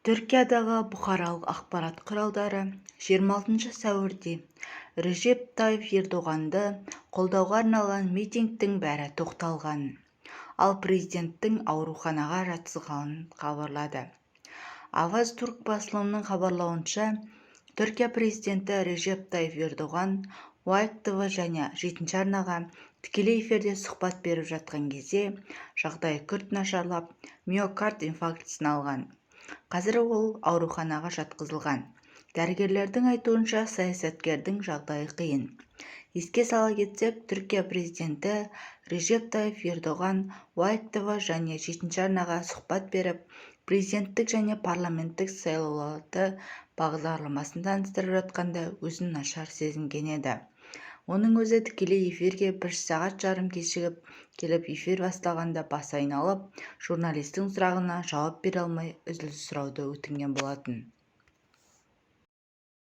Түркиядағы бұқаралық ақпарат құралдары 26 сәуірде Режеп Тайип Ердоғанды қолдауға арналған митингтің бәрі тоқталғанын, ал президенттің ауруханаға жатқызылғанын хабарлады. Аваз Турк басылымының хабарлауынша, Түркия президенті Режеп Тайип Ердоған Уайк ТВ және Жетінші арнаға тікелей эфирде сұхбат беріп жатқан кезде жағдайы күрт нашарлап, миокард инфарктісін алған. Қазір ол ауруханаға жатқызылған. Дәрігерлердің айтуынша, саясаткердің жағдайы қиын. Еске сала кетсек, Түркия президенті Режеп Тайип Ердоған Уайк ТВ және Жетінші арнаға сұхбат беріп, президенттік және парламенттік сайлауалды бағдарламасын таныстырып жатқанда өзін нашар сезінген еді. Оның өзі тікелей эфирге бір сағат жарым кешігіп келіп, эфир басталғанда басы айналып, журналистің сұрағына жауап бере алмай, үзіліс сұрауды өтінген болатын.